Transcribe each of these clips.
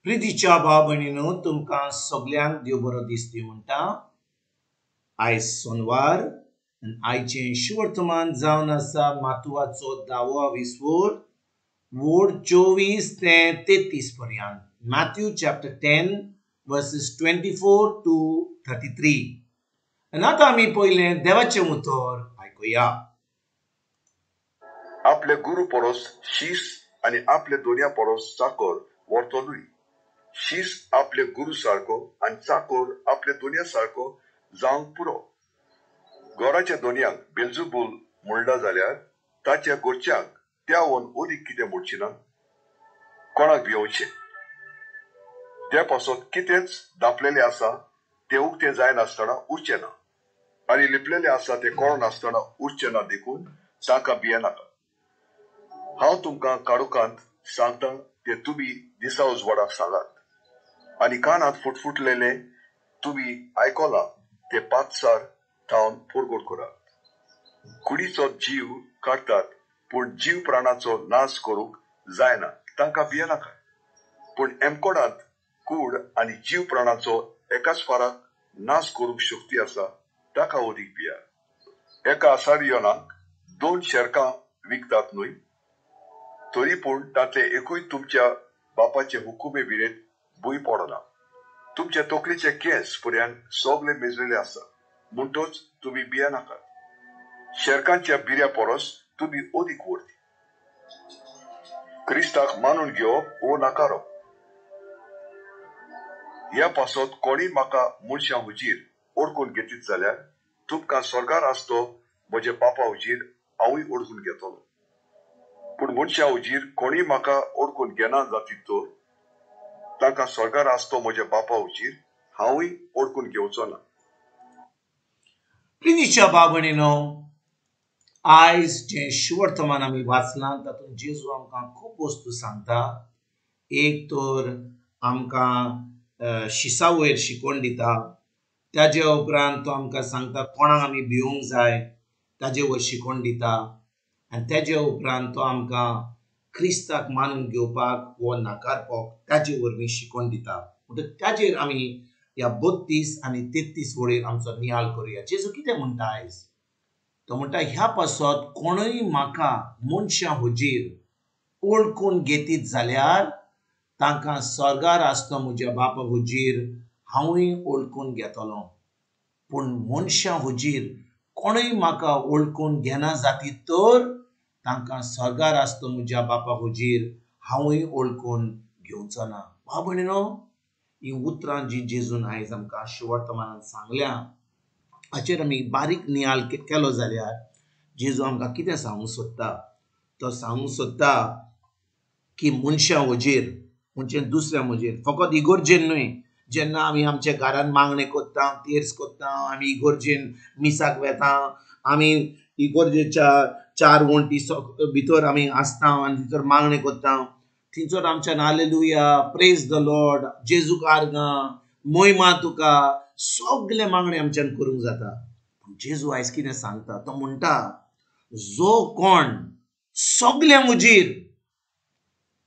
प्रितीच्या भाव भयणीनो, तुमकां सगल्यांक देव बरो दीस दी म्हणटा. आयज सोनवार आनी आयचें शुवर्तमान जावन आसा मातुवाचो धावो विस्वोर वोड 24 ते 33 पर्यंत. Matthew chapter 10 verses 24 to 33. आनी आतां आमी पयलें देवाचें उतर आयकुया. आपले गुरु परस शीस आनी आपले दोनया परस चाकर व्हरतो न्हय. शीस आपले गुरु सारको आनी चाकर आपले दोनया सारको जावंक पुरो. घराच्या दोनयांक बेलजुबूल म्हणला जाल्यार ताच्या घरच्यांक त्यावन अदीक कितें म्हणची ना. कोणाक भियोवचें? त्या पासत कितेंच दापलेलें आसा तें उक्तें जायनासतना उरचें ना आनी लिपलेलें आसा तें कळनासतना उरचें ना, देखून तांकां भियेनाका. हांव तुमकां काळोखांत सांगता तें तुमी दिसा उजवाडाक सांगात आनी कानांत फुटफुटलेलें तुमी आयकलां तें पातसार थावन परगट करात. कुडीचो जीव काडटात पूण जीव प्राणाचो नाश करूंक जायना, तांकां भियेनाका. पूण एमकोडांत कूड आनी जीव प्राणाचो एकाच फाराक नाश करूंक शक्ती आसा, ताका अदीक भियात. एका आसारियोनाक 2 शेरकां विकतात न्हय? तरी पूण तांतले एकूय तुमच्या बापाचे हुकुमे विरेत भूंय पडना. तुमच्या तकलेचे केंस पर्यंत सगळे मेजलेले आसा, म्हणटच तुमी भियेनाकात. शेरकांच्या बिऱ्या परस तुमी अदीक वर्ती. क्रिस्ताक मानून घेवप वो नाकारप ह्या पासत कोणी म्हाका मनशां हुजीर ओडकून घेतीत जाल्यार तुमकां स्वर्गार आसतो म्हज्या बापा हुजीर हांवूय ओडकून घेतलो. पूण मनशां हुजीर कोणी म्हाका ओडकून घेना जातीत तर तांकां स्वर्गार आसतो म्हज्या बापा हुजीर हांवूय ओडकून घेवचो ना. प्रितीच्या भाव भयणीनो, आयज जें शुवर्तमान आमी वाचलां तातूंत जेजू आमकां खूब वस्तू सांगता. एक तर आमकां शिसा वयर शिकवण दिता, ताजे उपरांत तो आमकां सांगता कोणाक आमी भिवंक जाय ताजे वयर शिकवण दिता, आनी ताजे उपरांत तो आमकां क्रिस्ताक मानून घेवपाक वो नाकारपाक ताजे वरवीं शिकवण दिता. म्हणटकच ताजेर आमी ह्या 32 आनी 33 वळीर आमचो नियाळ करुया. जेजू कितें म्हणटा आयज? तो म्हणटा ह्या पासत कोणूय म्हाका मनशां हुजीर ओळखून घेतीत जाल्यार तांकां स्वर्गार आसतो म्हज्या बापा हुजीर हांवूय ओळखून घेतलो. पूण मनशां हुजीर कोणूय म्हाका ओळखून घेना जातीत तर तांकां स्वर्गार आसतो म्हज्या बापा हुजीर हांवूय ओळखून घेवचो ना. भाव भयणीनो, ही उतरां जी जेजून आयज आमकां शुवर्तमानान सांगल्या हाचेर आमी बारीक नियाळ केलो जाल्यार जेजू आमकां कितें सांगूंक सोदता? तो सांगूंक सोदता की मनशां हुजीर म्हणजे दुसऱ्या हुजीर, फकत इगोर्जेन न्हय, जेन्ना आमी आमच्या घरान मागणें करता, तेर्स करता, आमी इगोर्जेन मिसाक वेता, आमी इगोर्जेच्या 4 वण्टी भितर आमी आसता आनी भितर मागणें करता, थंयसर आमच्यान हालेलुया, प्रेज the Lord, जेजूक आर्गां, मोहिमा तुका, सगळे मागणें आमच्यान करूंक जाता. पूण जेजू आयज कितें सांगता? तो म्हणटा जो कोण सगळ्यां हुजीर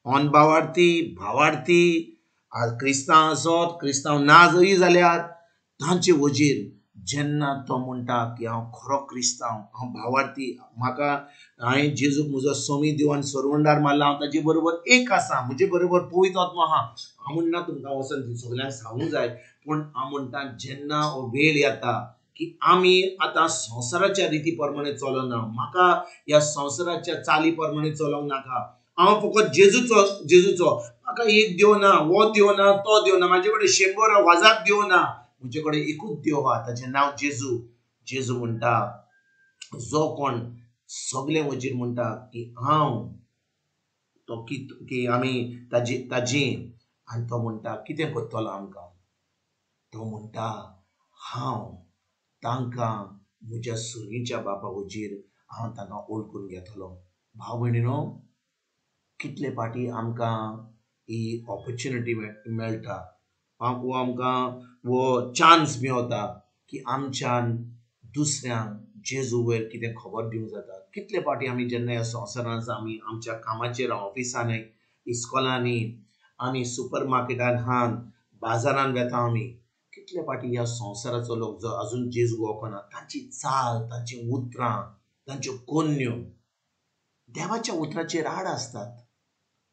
अनभावार्थी, भावार्थी, क्रिस्तांव आसत, क्रिस्तांव ना जरी जाल्यार तांचे हुजीर जेन्ना तो म्हणटा की हांव खरो क्रिस्तांव, हांव भावार्थी, म्हाका हांवें जेजूक म्हजो स्वामी देव आनी सरवंडार मारला, हांव ताजे बरोबर एक आसा, म्हजे बरोबर पवित्र आत्मो आहा. हांव म्हणना तुमकां वचून सगल्यांक सांगूंक जाय, पूण हांव म्हणटा जेन्ना हो वेळ येता की आमी आतां संवसाराच्या रिती प्रमाणे चलना, म्हाका ह्या संवसाराच्या चाली प्रमाणे चलोवंक नाका, हांव फकत जेजूचो, म्हाका एक देव ना, हो देव ना, तो देव ना, म्हाजे कडेन 100 1000 देव ना, म्हजे कडेन एकूच देव आहा, ताचें नांव जेजू. जेजू म्हणटा जो कोण सगळे हुजीर म्हणटा की हांव तो की आमी ताजी, आनी तो म्हणटा कितें करतलो आमकां? तो म्हणटा हांव तांकां म्हज्या सुर्गीच्या बापा हुजीर हांव तांकां ओळखून घेतलो. भाव भयणीनो, कितले फावटी आमकां ही ऑपॉर्च्युनिटी मेळटा, वो आमकां वो चान्स मेवता की आमच्यान दुसऱ्यांक जेजू वयर कितें खबर दिवंक जाता. कितले फावटी आमी जेन्ना ह्या संवसारांत आमी आमच्या कामाचेर, ऑफिसांनी, इस्कॉलांनी आमी सुपर मार्केटान हान बाजारान वेता आमी कितले फाटी ह्या संवसाराचो लोक जो अजून जेजू वळखना तांची चाल, तांची उतरां, तांच्यो कोन्न्यो देवाच्या उतराचेर आड आसतात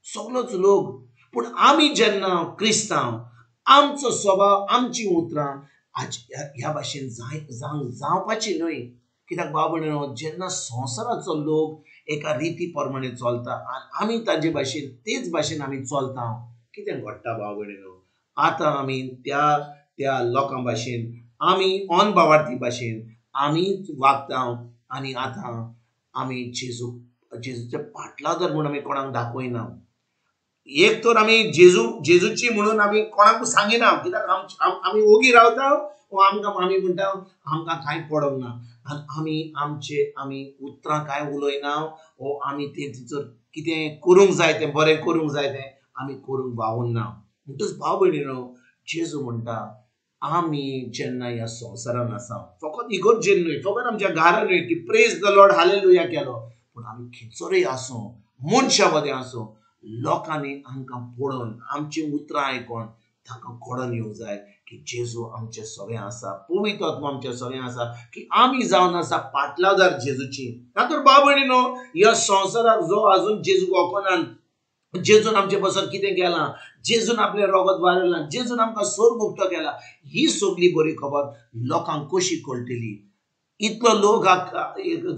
सगळोच लोक. पूण आमी जेन्ना क्रिस्तांव आमचो स्वभाव, आमची उतरां आज ह्या भाशेन जावपाची न्हय. कित्याक बाबा जेन्ना संवसाराचो लोक एका रिती प्रमाणे चलता आनी आमी ताजे भाशेन तेच भाशेन आमी चलता, कितें घडटा भाव भयणीनो? आतां आमी त्या त्या लोकां भाशेन आमी अनभावार्थी भाशेन आमी वागता आनी आतां आमी जेजूचे पाटलादर म्हूण आमी कोणाक दाखयना. एक तर आमी जेजूची म्हणून आमी कोणाकूच सांगिना, कित्याक आमी ओगी रावता वो आमकां आमी म्हणटा आमकां कांय पडोंक ना आनी आमी आमचे आमी उतरां कांय उलयना वो आमी तें तिचो कितें करूंक जाय तें बरें करूंक जाय तें आमी करूंक वावुरना. म्हणटच भाव भयणीनो जेजू म्हणटा आमी जेन्ना ह्या संवसारान आसा फकत इगर्जेन न्हय, फकत आमच्या घरान न्हय की प्रेज the Lord hallelujah केलो, पूण आमी खंयसरूय आसूं, मनशां मदें आसूं, लोकांनी आमकां पळोवन आमची उतरां आयकोन तांकां कळोन येवंक जाय की जेजू आमचे सगळें आसा, पवित्र आत्मो आमचे सगळें आसा, की आमी जावन आसा पाटलादार जेजूची. ना तर भाव भयणीनो ह्या संवसाराक जो अजून जेजू वळखना, जेजून आमचे बसर कितें केलां, जेजून आपलें रगत वारयलां, जेजून आमकां सोर मुक्त केला, ही सगळी बरी खबर लोकांक कशी कळटली? इतलो लोक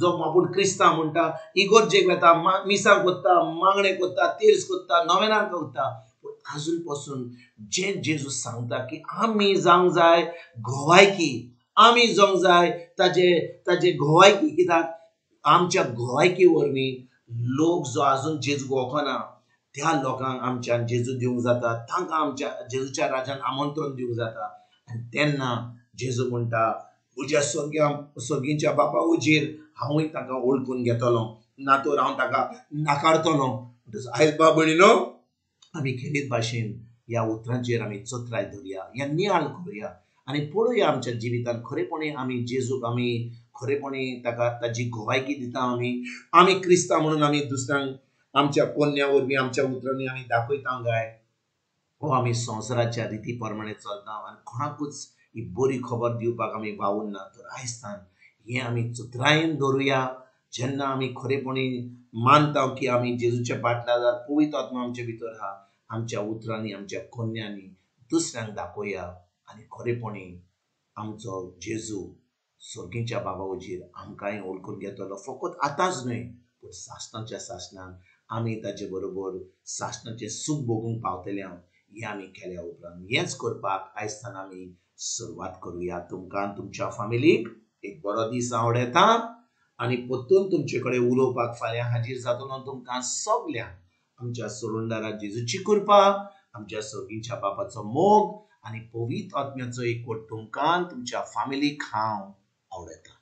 जो आपूण क्रिस्तांव म्हणटा इगर्जेक वेता, मिसां करता, मागणें करता, तेर्स करता, नवेनां करता, पूण आजून पसून जे जेजू सांगता की आमी जावंक जाय गोवायकी, आमी जावंक जाय ताजे ताजे गोवायकी. कित्याक आमच्या गोवायकी वरवीं लोक जो आजून जेजू वळखना त्या लोकांक आमच्यान जेजू दिवंक जाता, तांकां आमच्या जेजूच्या राजान आमंत्रण दिवंक जाता. आनी तेन्ना जेजू म्हणटा म्हज्या सर्गीच्या बापा उजीर हांवूय ताका वळखून घेतलो, ना तर हांव ताका नाकारतलो. आयज बाब भयणीनो आमी खेरीत भाशेन ह्या उतरांचेर आमी चत्राय धरुया, ह्या नियाळ करुया आनी पळोवया आमच्या जिवितांत खरेपणी आमी जेजूक आमी खरेपणी ताका ताजी गोवायकी दिता, आमी आमी क्रिस्तांव म्हणून आमी दुसऱ्यांक आमच्या कोन्या वरवीं आमच्या उतरांनी आमी दाखयता काय हो आमी संवसाराच्या रिती प्रमाणे चलता आनी कोणाकूच ही बरी खबर दिवपाक आमी वावुरना. तर आयज हें आमी चतुरायेन दवरुया. जेन्ना आमी खरेपणी मानता की आमी जेजूच्या पाटलादार, पवित्र आत्मा आमचे भितर आहा, आमच्या उतरांनी आमच्या कोन्यांनी दुसऱ्यांक दाखोवया आनी खरेपणी आमचो जेजू सर्गीच्या बाबा उजीर आमकांय वळखून घेतलो. फकत आतांच न्हय पूण सासणाच्या सासणान आमी ताजे बरोबर सासणाचें सूख भोगूंक पावतले. हें आमी केल्या उपरांत हेंच करपाक आयज सावन आमी सुरवात करुया. तुमकां तुमच्या फामिलीक एक बरो दीस आवडटा आनी परतून तुमचे कडेन उलोवपाक फाल्यां हाजीर जातलो. तुमकां सगल्यांक आमच्या सोडूनदारा जेजूची कृपा, आमच्या सर्गीच्या बापाचो मोग आनी पवित्र आत्म्याचो एकवट तुमकां तुमच्या फामिलीक हांव आवडटा.